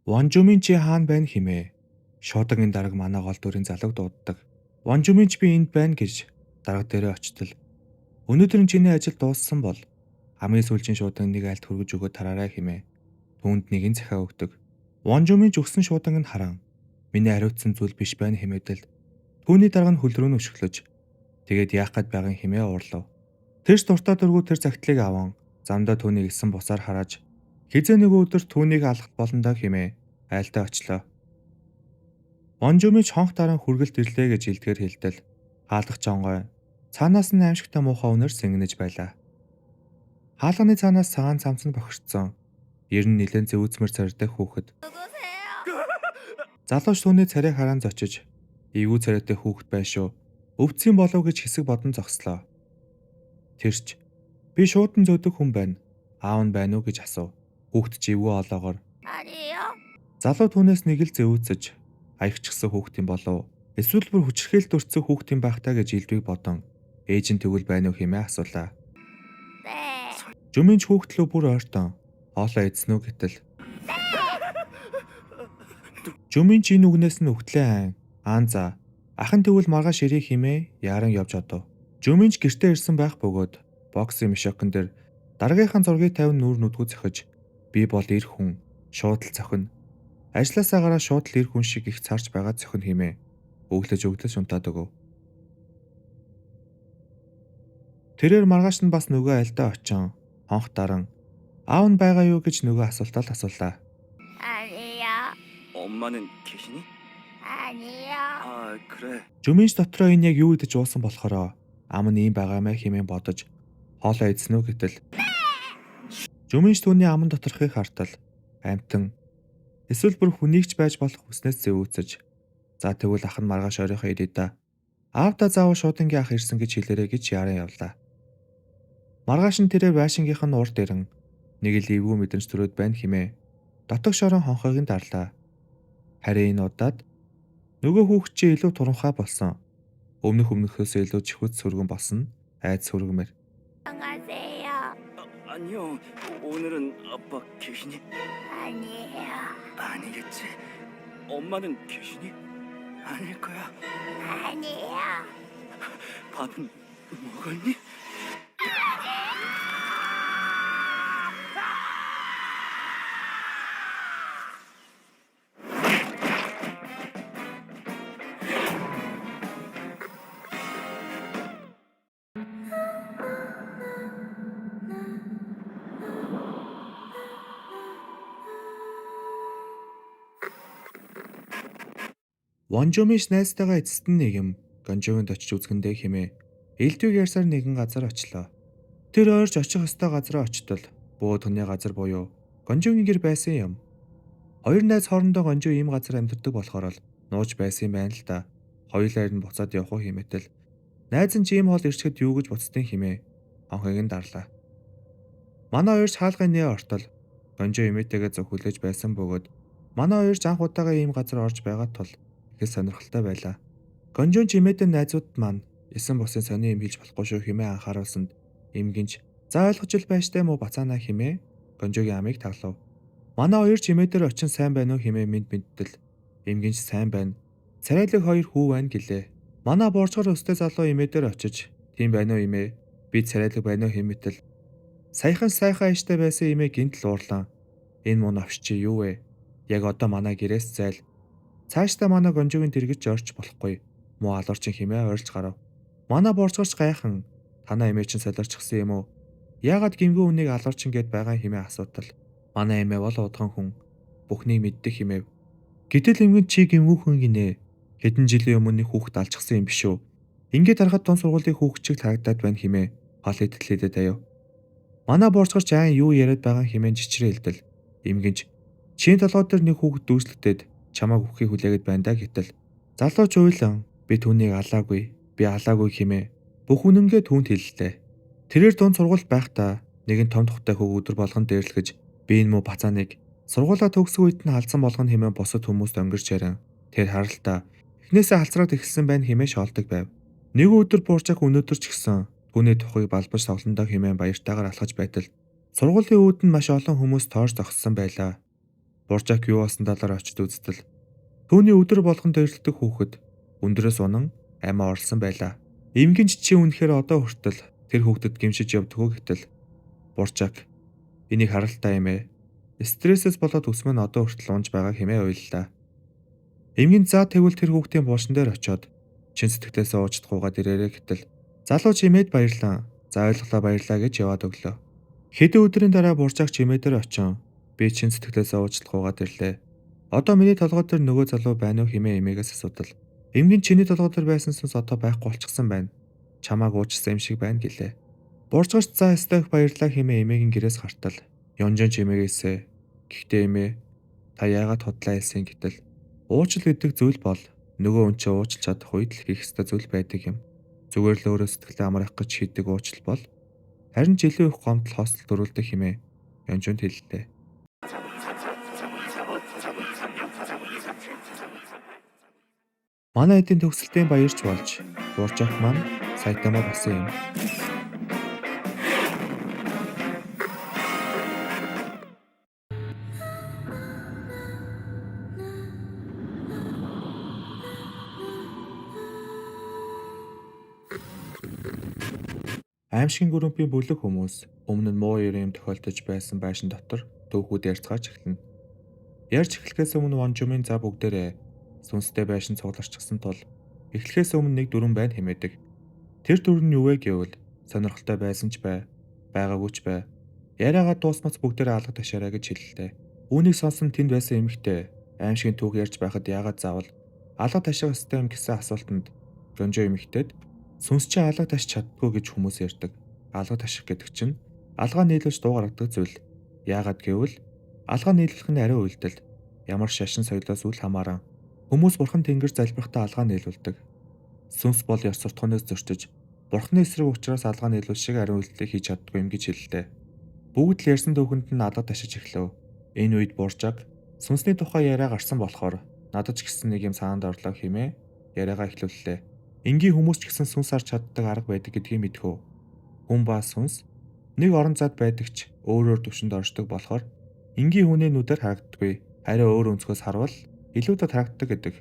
Вонжумын чи хаана байна химээ. Шуудангийн дарга манай гол дүрийн залууг дууддаг. Вонжумын ч би энд байна гэж дарга дээрээ очтол. Өнөөдөр нь чиний ажил дууссан бол хамгийн сүүлчийн шуудан нэг айлт хүргэж өгөөд тараарай химээ. Түүнд нэгэн захиа өгдөг. Вонжумын ч өгсөн шууданг нь харан миний хариуцсан зүйл биш байна химээдэл түүний дарга нь хөл рүү нь өшөглөж тэгээд яах гээд байгаа химээ уурлав. Тэрч дуртай дургүй тэр цагтлыг аван замдаа түүнийг эсэн бусаар харааж хизээ нэг өдөр түүнийг алах болондоо химээ айлдаа очлоо. Вонжумич хонх дараа хүргэлт ирлээ гэж илтгэр хэлтэл хаалгах жонгой цаанаас нь аимшигтай муухай үнэр сэнгэнэж байлаа. Хаалганы цаанаас цагаан цамц нь бохирдсон. Ер нь нэлээд зэвүүцмэр царайтай хүүхэд. Залууч түүний царайг харан зочиж эвгүй царайтай хүүхэд байшуу. Өвдсөн болов гэж хэсэг бодон зогслоо. Тэрч би шуудан зөөдөг хүн байна. Аав нь байна уу гэж асуув. Хүүхэд ч эвгүй олоогоор залуу түүнээс нэг л зэвүүцэж аягчсан хүүхэд юм болов эсвэл бүр хүчирхээлд өртсөн хүүхэд юм байх таа гэж илдвийг бодон ээж нь тэгвэл байна уу хэмээн асуулаа. Жумын ч хүүхэд лөө бүр ойртон хоолоо эзэн үү гэтэл Жумын ч энэ үгнээс нь үхтлээ айн. Аан за ах нь тэгвэл маргааш ирээ хэмээн яаран явж одов. Жумын ч гэртээ ирсэн байх бөгөөд боксын мишокон дээр даргийнхаа зургийг тавин нүүр нүдгүү зохиж би бол эр хүн шууд л цохино. Ажлаасаа гараа шууд л эр хүн шиг их царч байгаа цохино хэмээн өглөж өглөж унтаад өгөв. Тэрээр маргааш нь бас нөгөө айлдаа очин хонх даран аав нь байгаа юу гэж нөгөө асуултаа л асуулаа. 엄마는 계시니? 아, 그래. Жуминч дотроо энэ яг юу идэж уусан болохоро ам нь ийм байгаамаа хэмээн бодож хоолоо идсэн үү гэтэл Жуминч түүний аман доторхыг хартал амтан эсвэл бүр хүнийг ч байж болох хүснээс зэвүүцэж за тэгвэл ах нь маргааш оройхоо ирээ да. Аавда заавал шуудангийн ах ирсэн гэж хэлээрэй гэж яран явлаа. Маргааш нь тэрээр байшингийнх нь урд ирэн нэг л эвгүй мэдрэмж төрөөд байна хэмээн дотог шорон хонхойг нь дарлаа. Харин энэ удаад нөгөө хүүхэд чи илүү туранхай болсон. Өмнөх өмнөхөөс илүү чихвэц сүргэн болсон айд сүргэмэр. 아니요. 오늘은 아빠 계시니? 아니겠지. 엄마는 계시니? 아닐 거야. 밥은 먹었니? Вонжумиш найзтайгаа эцэст нь нэг юм Гонжовынд очиж үзгэндээ хэмээ. Элдвийг ярьсаар нэгэн газар очлоо. Тэр ойрч очих ёстой газараа очтол буу тонны газар буюу Гонжовын гэр байсан юм. Хоёр найз хоорондоо Гонжов ийм газар амьдардаг болохоор л нууж байсан юм байна л да. Хоёулаар нь буцаад явах уу хэмээтэл найз нь ч ийм хоол ирчгэд юу гэж буцдیں хэмээ. Хонхыг нь дарлаа. Манай хоёр ч хаалгын нээ ортол Гонжов эмээтэйгээ зөв хүлээж байсан бөгөөд манай хоёр ч анх удаага ийм газар орж байгаа тул их сонирхолтой байлаа. Гонжон чимээдэн найзууд маань эсэн бусын сони юм хэлж болохгүй шүү хэмээн анхааруулсанд эмгэнч за ойлгож ил байштай мó бацаана хэмээн Гонжогийн амыг таглав. Манай хоёр чимээдэр очин сайн байна уу хэмээн мэд мэдтэл эмгэнч сайн байна. Царайлаг хоёр хүү байна гэлээ. Манай буурчгар өстэй залуу эмээдэр очиж тийм байна уу эмээ би царайлаг байна уу хэмээтэл саяхан сайхан ааштай байсан эмээ гинт л уурлаа. Энэ муу навч чи юу вэ? Яг одоо манай гэрээс зайл. Цаашдаа манай Гонжогийн дэргэж орч болохгүй. Муу алуурчин хэмээн ойрлж гарав. Манай буурчгарч гайхан танаа эмээ чинь солиорчихсан юм уу? Яагаад гимгүү үнийг алуурчин гэд байгаа хэмээн асуудал. Манай эмээ бол удган хүн. Бүхнийг мэддэг хэмээв. Гэтэл эмгэн чи гимгүү хүн гинэ. Хэдэн жилийн өмнө нэг хүүхэд алчихсан юм биш үү? Ингээд харахад тун сургуулийн хүүхэд чиг харагдаад байна хэмээн хол идэтлээдэ таяв. Манай буурчгарч айн юу яриад байгаа хэмээн чичрээ элдэл. Эмгэнч чинь толгой дээр нэг хүүхэд дүүслэгдээд чамааг үххийг хүлээгээд байна да гэтэл залууч уйлан би түүнийг алаагүй би алаагүй хэмээн бүх үнэнгээ түүнд хэллээ. Тэрээр дунд сургуульд байхдаа нэгэн том тухтай хүүг өдөр болгон дээрлэж би энэ муу бацааныг сургуулаа төгсөх үед нь алдсан болгоно хэмээн бусад хүмүүст онгирч ярин. Тэр харалтаа эхнээсээ халцраад эхэлсэн байна хэмээн шоолдог байв. Нэг өдөр буурчаах өнөөдөр ч гэсэн түүний тухайг балбаж тоглондоо хэмээн баяртайгаар алхаж байтал сургуулийн үүд нь маш олон хүмүүс тоож зогссон байлаа. Буржак юу болсон талаар очиж үзтэл түүний өдөр болгон дойрлдог хүүхэд өндрөөс унан амиа орлсон байлаа. Эмгэнч чи үнэхээр одоо хүртэл тэр хүүхдэд гимшиж явдаг уу гэтэл Буржак энийг харалтаа юм ээ. Стрессээс болоод өсмөн одоо хүртэл унж байгаа хэмээ уйллаа. Эмгэн за тэгвэл тэр хүүхдийн буушин дээр очиод чин сэтгэлээсээ уучлахгүйгээд ирээрэй гэтэл залуу чимээд баярлаа. За ойлголоо баярлаа гэж яваад өглөө. Хэдэн өдрийн дараа Буржак чимээ дээр очин би чин сэтгэлээсээ уучлахгүйгээд ирлээ. Одоо миний толгой дээр нөгөө залуу байна уу хэмээ эмээгээс асуудал. Эмгэн чиний толгой дээр байсан сүнс одоо байхгүй болчихсон байна. Чамааг уучлсан юм шиг байна гэлээ. Буржгч за ёстой их баярлаа хэмээ эмээгийн гэрээс гартал. Ёнжон чимээгээсээ гэхдээ эмээ та яагаад худлаа хэлсэн гэтэл уучлал гэдэг зүйл бол нөгөө хүн чинь уучлах чадах үед л хийх ёстой зүйл байдаг юм. Зүгээр л өөрөө сэтгэлээ амраах гэж хийдэг уучлал бол харин ч илүү их гомдол хослол төрүүлдэг хэмээ Ёнжонд хэллээ. Манай эдийн төгсөлтийн баярч болж Буржак маань Сайтама болсон юм. Аймшгийн гүрэмпийн бүлэг хүмүүс өмнө нь муу юм тохиолдож байсан байшин дотор түүхүүд ярьцгааж эхэлнэ. Ярьж эхлэхээс өмнө Вонжумын за бүгдээрээ сүнстэй байшин цугларчихсан тул эхлэхээс өмнө нэг дүрэм байна хэмээдэг. Тэр дүрэм нь юу вэ гэвэл сонирхолтой байсан ч бай, байгаагүй ч бай. Яриагаа дуусмац бүгдээрээ алга ташаарай гэж хэллээ. Үүнийг сонсон тэнд байсан эмэгтэй аймшгийн түүх ярьж байхад яагаад заавал алга таших ёстой юм гэсэн асуултанд Гонжо эмэгтэйд сүнс чинь алга ташиж чаддгүй гэж хүмүүс ярьдаг. Алга таших гэдэг чинь алгаа нийлүүлж дуу гаргадаг зүйл. Яагаад гэвэл алгаа нийлүүлэх нь ариун үйлдэл. Ямар шашин соёлоос үл хамааран хүмүүс бурхан тэнгэр залбирахдаа алгаа нийлүүлдэг. Сүнс бол ёс суртахуунаас зөрчиж бурханы эсрэг учраас алгаа нийлүүл шиг ариун үйлдэлийг хийж чаддгүй юм гэж хэллээ. Бүгд л ярьсан түүхэнд нь алга ташиж эхлэв. Энэ үед Буржак сүнсний тухай яриа гарсан болохоор надад ч гэсэн нэг юм санаанд орлоо хэмээн яриагаа эхлүүллээ. Энгийн хүмүүс ч гэсэн сүнс харж чаддаг арга байдаг гэдгийг мэдхүү. Хүн ба сүнс нэг орон зайд байдаг ч өөр өөр төвшөнд оршдог болохоор энгийн хүний нүдээр харагддаггүй. Харин өөр өнцгөөс харвал илүү дад харагддаг гэдэг.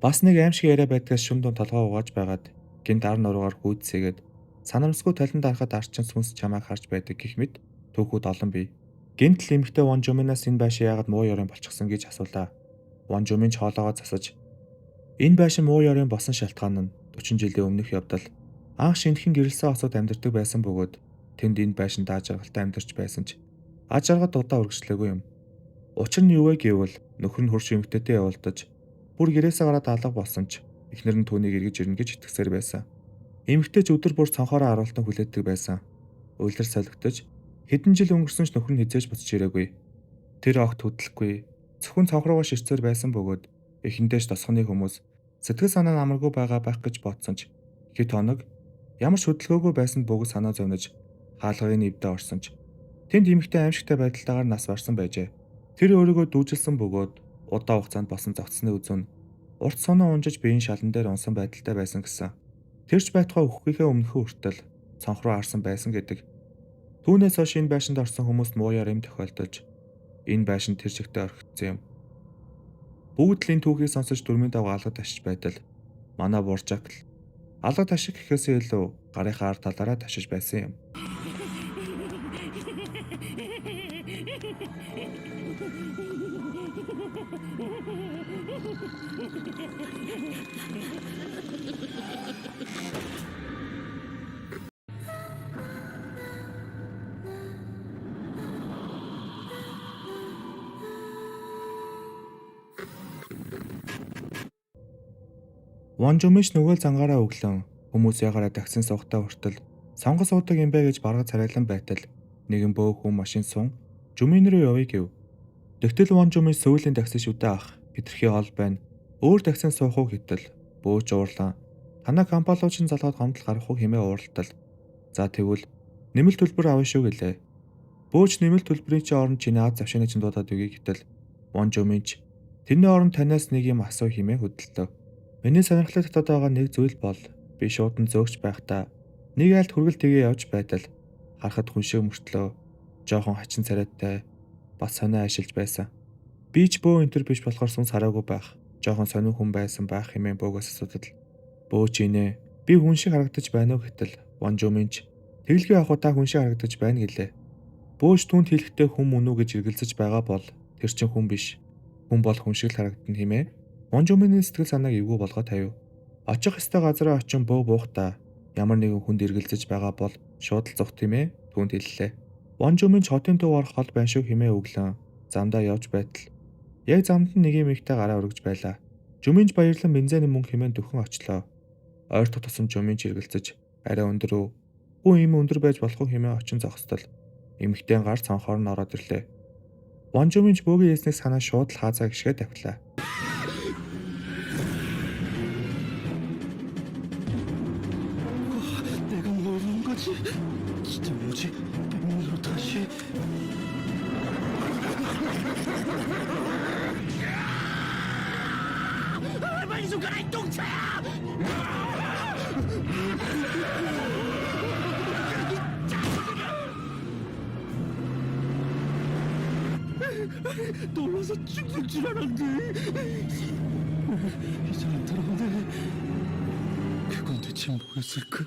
Бас нэг аимшиг яриа байдгаас шүм дунд толгой угааж байгаад гинт ар нуруугаар гүйцсээгээд санамсгүй талент дарахад арчин сүнс чамайг харж байдаг гэх мэт түүхүүд олон бий. Гинт л эмэгтэй Вонжуминаас энэ байшин яагаад муу ёрын болчихсон гэж асуулаа. Вонжумин ч хоолоогоо засаж энэ байшин муу ёрын босон шалтгаан нь 40 жилийн өмнөх явдал. Анх шинэхэн гэрэлсэн осууд амьдардаг байсан бөгөөд тэнд энэ байшин дааж жаргалтай амьдарч байсан ч аж аргад удаа үргэлжлээгүй юм. Учир нь юу вэ гэвэл нөхөр нь хөрш эмэгтэйтэй явуулдаж бүр гэрээсээ гараад алга болсон ч эхнэр нь түүнийг эргэж ирнэ гэж итгэсээр байсан. Эмэгтэй ч өдөр бүр цонхоороо харуултан хүлээдэг байсан. Улирал солигдож хэдэн жил өнгөрсөн ч нөхөр нь хэзээ ч буцаж ирээгүй. Тэр огт хөдлөхгүй зөвхөн цонх руугаа ширтсээр байсан бөгөөд эхэндээ ч тосгоны хүмүүс сэтгэл санаа нь амаргүй байгаа байх гэж бодсон ч хэд хоног ямар ч хөдөлгөөгүй байсанд бүгд санаа зовнож хаалгыг нэвдээ орсон ч тэнд эмэгтэй аимшигтай байдалтайгаар нас барсан байжээ. Тэр өөрийгөө дүүжилсэн бөгөөд удаан хугацаанд босон зогцсны үзүүн урт соноо унжиж биеийн шалан дээр унсан байдалтай байсан гэсэн. Тэр ч байтугай үхэхийнхээ өмнөхөн хүртэл цонх руу харсан байсан гэдэг. Түүнээс хойш энэ байшинд орсон хүмүүст муу яр юм тохиолдож энэ байшин тэр чигтээ орхигдсон юм. Бүгд л энэ түүхийг сонсож дүрмийн дагуу алга ташиж байтал манай Буржак л алга таших гэхээсээ илүү гарынхаа ар талаараа ташиж байсан юм. Вонжумиш нөгөө л зангаараа өглөн хүмүүс ягаараа таксин суухдаа хүртэл сонгоо суудаг юм бэ гэж баргад царайлан байтал нэгэн бөөх хүн машин сун жумын рүү явъя гэв. Тэгтэл Вонжумиш сүүлийн такси шүдэ ах хитрхи ол байна. Өөр таксин суух уу гэтэл бөөж уурлаа. Танаа кампалуучин залгаад гомдол гаргах уу хэмээ ууралтал. За тэгвэл нэмэлт төлбөр авна шүү гэлээ. Бөөж нэмэлт төлбөрийн чи оронд чиний аз завшааны чинь дуудаад өгье гэтэл Вонжумиш тэрний оронд танаас нэг юм асуу хэмээ хөдөлтөө. Миний сонирхлыг татаад байгаа нэг зүйл бол би шуудан зөөгч байхдаа нэг айлд хүргэл тгээ явж байтал харахад хүн шиг мөртлөө жоохон хачин царайтай бас сонио ашилж байсан. Би ч бөө энтер биш болохоор сүнс хараагүй байх. Жохон сонин хүн байсан байх хэмээн бөөгөөс асуудал. Бөө ч инээ. Би хүн шиг харагдаж байна уу гэтэл Вонжумын ч тэглэгүй авах удаа хүн шиг харагдаж байна гэлээ. Бөөж түүнд хэлэхдээ хүн мөн үү гэж эргэлзэж байгаа бол тэр чинь хүн биш. Хүн бол хүн шиг л харагдана хэмээн Вонжумын сэтгэл санааг эвгүй болгоо тавив. Очих ёстой газараа очин бөө буухта ямар нэгэн хүнд эргэлзэж байгаа бол шууд л зогт хэмээн түүнд хэллээ. Вонжумын ч хотын төв орох хол байна шүү хэмээн өглөн замдаа явж байтал яг замд нь нэг юм ихтэй гараа өргөж байлаа. Жуминж баярлан бензиний мөнгө хэмээн дөхөн очлоо. Ойртох тусам Жуминж эргэлзэж арай өндөр үү? Хүү ийм өндөр байж болох уу хэмээн очин зогсдол. Эмэгтэй гар цонхоор нь ороод ирлээ. Вонжуминж бөөгийн хэлснийг санаа шууд л хаазаа гიშгээ тавхилаа. 내가 뭘 본 거지? 진짜 뭐지? 백문으로 다시 빨리 좀 가라 이 똥차야! 놀라서 죽을 줄 알았네. 이제 안 돌아오네. 그건 대체 뭐였을까?